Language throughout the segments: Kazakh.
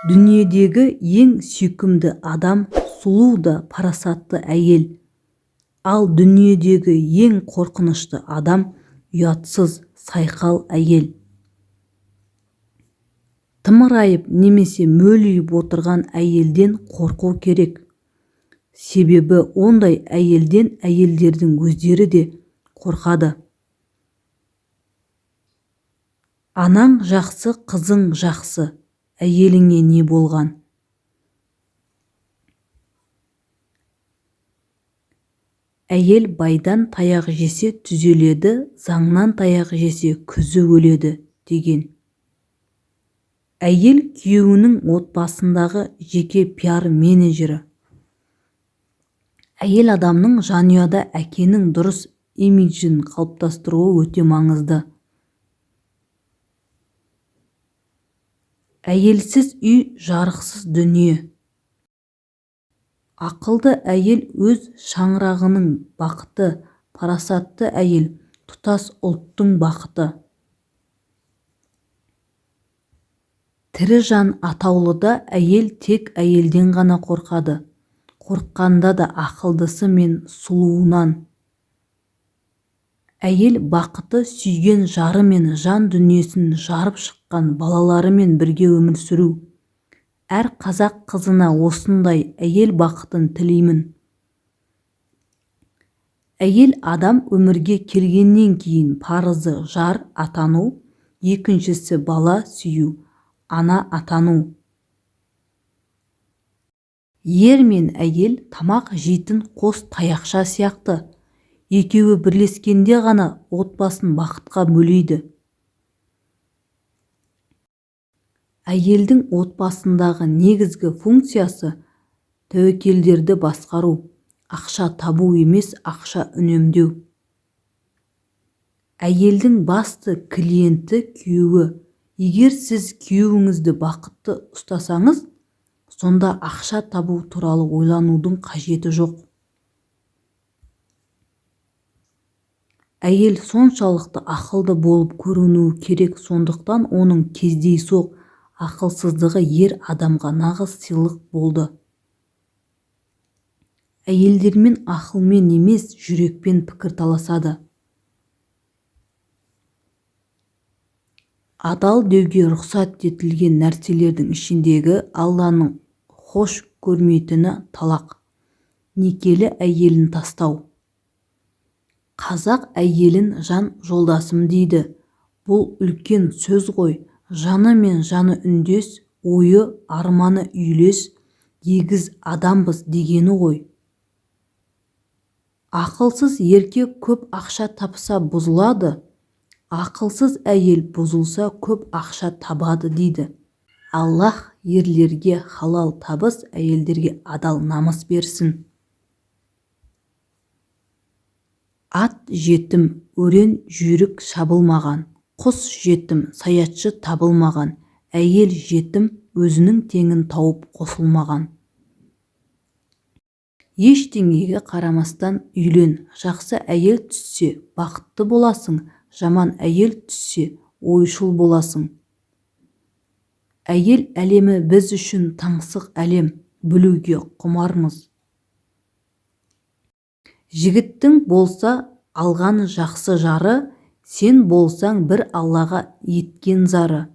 Дүниедегі ең сүйкімді адам сұлу да парасатты әйел. Ал дүниедегі ең қорқынышты адам ұятсыз, сайқал әйел. Тымырайып немесе мөлиіп отырған әйелден қорқу керек. Себебі ондай әйелден әйелдердің өздері де қорқады. Анаң жақсы, қызың жақсы, әйеліңе не болған? Әйел байдан таяқ жесе түзеледі, заңнан таяқ жесе күзі өледі, деген. Әйел күйеуінің отбасындағы жеке пиар-менеджері. Әйел адамның жанұяда әкенің дұрыс имиджін қалыптастыруы өте маңызды. Әйелсіз үй жарықсыз дүние. Ақылды әйел өз шаңырағының бақыты, парасатты әйел тұтас ұлттың бақыты. Тірі жан атаулыда әйел тек әйелден ғана қорқады. Қорыққанда да ақылдысы мен сұлуынан. Әйел бақыты сүйген жары мен жан дүниесін жарып шыққан балаларымен бірге өмір сүру. Әр қазақ қызына осындай әйел бақытын тілеймін. Әйел адам өмірге келгеннен кейін парызы жар атану, екіншісі бала сүю, ана атану. Ер мен әйел тамақ жейтін қос таяқша сияқты. Екеуі бірлескенде ғана отбасын бақытқа бөлейді. Әйелдің отбасындағы негізгі функциясы тәуекелдерді басқару, ақша табу емес ақша үнемдеу. Әйелдің басты клиенті күйеуі. Егер сіз күйеуіңізді бақытты ұстасаңыз, сонда ақша табу туралы ойланудың қажеті жоқ. Әйел соншалықты ақылды болып көрінуі керек, сондықтан оның кездейсоқ ақылсыздығы ер адамға нағыз сыйлық болды. Әйелдермен ақылмен емес, жүрекпен пікір таласады. Адал деуге рұқсат етілген нәрселердің ішіндегі Алланың хош көрмейтіні талақ. Некелі әйелін тастау. Қазақ әйелін жан жолдасым дейді. Бұл үлкен сөз ғой. Жаны мен жаны үндес, ойы, арманы үйлес, егіз адамбыз дегені ғой. Ақылсыз еркек көп ақша тапса бұзылады, ақылсыз әйел бұзылса көп ақша табады дейді. Аллаһ ерлерге халал табыс, әйелдерге адал намыс берсін. Ат жетім, өрен жүйрік шабылмаған, құс жетім, саятшы табылмаған, әйел жетім, өзінің теңін тауып қосылмаған. Ештеңеге қарамастан үйлен, жақсы әйел түссе бақытты боласың, жаман әйел түссе ойшыл боласың. Әйел әлемі біз үшін таңсық әлем, білуге құмармыз. Жігіттің болса алған жақсы жары, сен болсаң бір Аллаға еткен зары.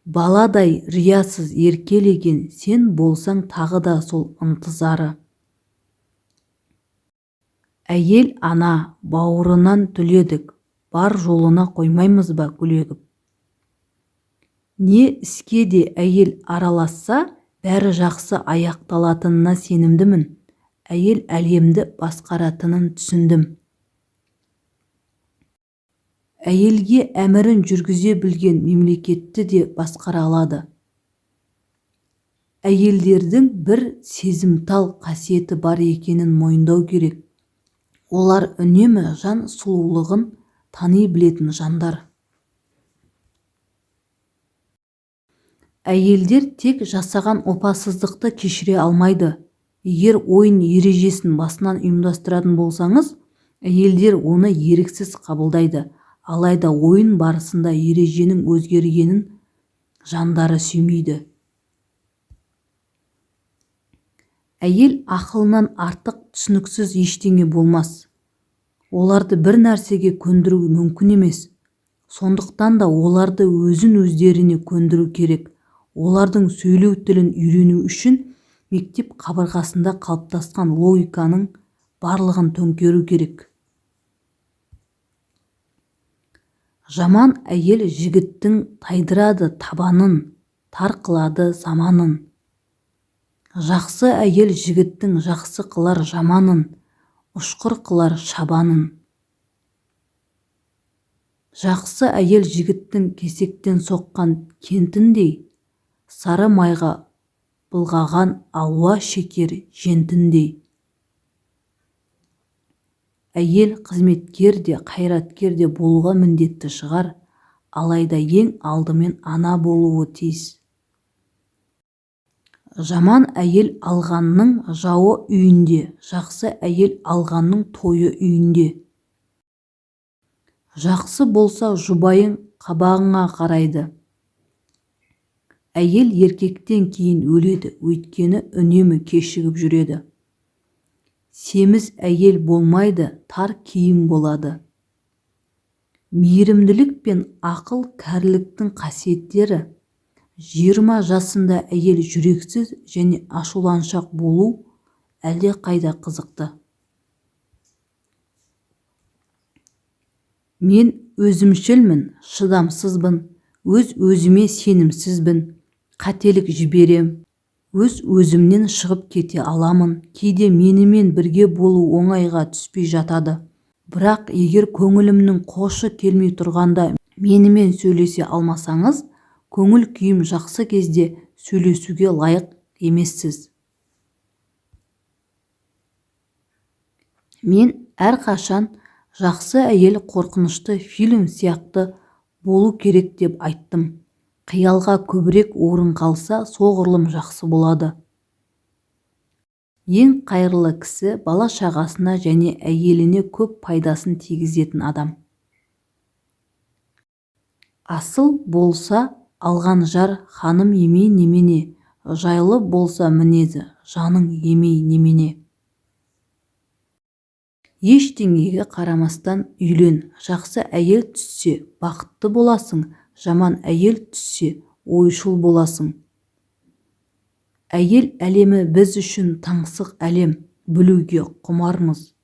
Баладай риясыз еркелеген, сен болсаң тағы да сол ынтызары. Әйел ана, бауырынан түледік, бар жолына қоймаймыз ба гүл егіп. Не іске де әйел араласса, бәрі жақсы аяқталатынына сенімдімін. Әйел әлемді басқаратынын түсіндім. Әйелге әмірін жүргізе білген мемлекетті де басқара алады. Әйелдердің бір сезімтал қасиеті бар екенін мойындау керек. Олар үнемі жан сұлулығын тани білетін жандар. Әйелдер тек жасаған опасыздықты кешіре алмайды. Егер ойын ережесін басынан ұйымдастыратын болсаңыз, әйелдер оны еріксіз қабылдайды. Алайда ойын барысында ереженің өзгергенін жандары сүймейді. Әйел ақылынан артық түсініксіз ештеңе болмас. Оларды бір нәрсеге көндіру мүмкін емес. Сондықтан да оларды өзін-өздеріне көндіру керек. Олардың сөйлеу тілін үйрену үшін мектеп қабырғасында қалыптасқан логиканың барлығын төңкеру керек. Жаман әйел жігіттің тайдырады табанын, тар қылады заманын. Жақсы әйел жігіттің жақсы қылар жаманын, ұшқыр қылар шабанын. Жақсы әйел жігіттің кесектен соққан кентіндей, сары майға былғаған алуа шекер жентіндей. Әйел қызметкер де, қайраткер де болуға міндетті шығар, алайда ең алдымен ана болуы тиіс. Жаман әйел алғанның жауы үйінде, жақсы әйел алғанның тойы үйінде. Жақсы болса жұбайың қабағыңа қарайды. Әйел еркектен кейін өледі, өйткені үнемі кешігіп жүреді. Семіз әйел болмайды, тар киім болады. Мейірімділік пен ақыл кәріліктің қасиеттері. 20 жасында әйел жүрексіз және ашуланшақ болу әлдеқайда қызықты. Мен өзімшілмін, шыдамсызбын, өз-өзіме сенімсізбін, қателік жіберем, өз-өзімнен шығып кете аламын, кейде менімен бірге болу оңайға түспей жатады. Бірақ егер көңілімнің қошы келмей тұрғанда менімен сөйлесе алмасаңыз, көңіл-күйім жақсы кезде сөйлесуге лайық емессіз. Мен әрқашан жақсы әйел қорқынышты фильм сияқты болу керек деп айттым. Қиялға көбірек орын қалса, соғұрлым жақсы болады. Ең қайырлы кісі бала-шағасына және әйеліне көп пайдасын тигізетін адам. Асыл болса алған жар ханым емей немене, жайлы болса мінезі жаның емей немене. Ештеңеге қарамастан үйлен, жақсы әйел түссе бақытты боласың, жаман әйел түссе ойшыл боласың. Әйел әлемі біз үшін таңсық әлем, білуге құмармыз.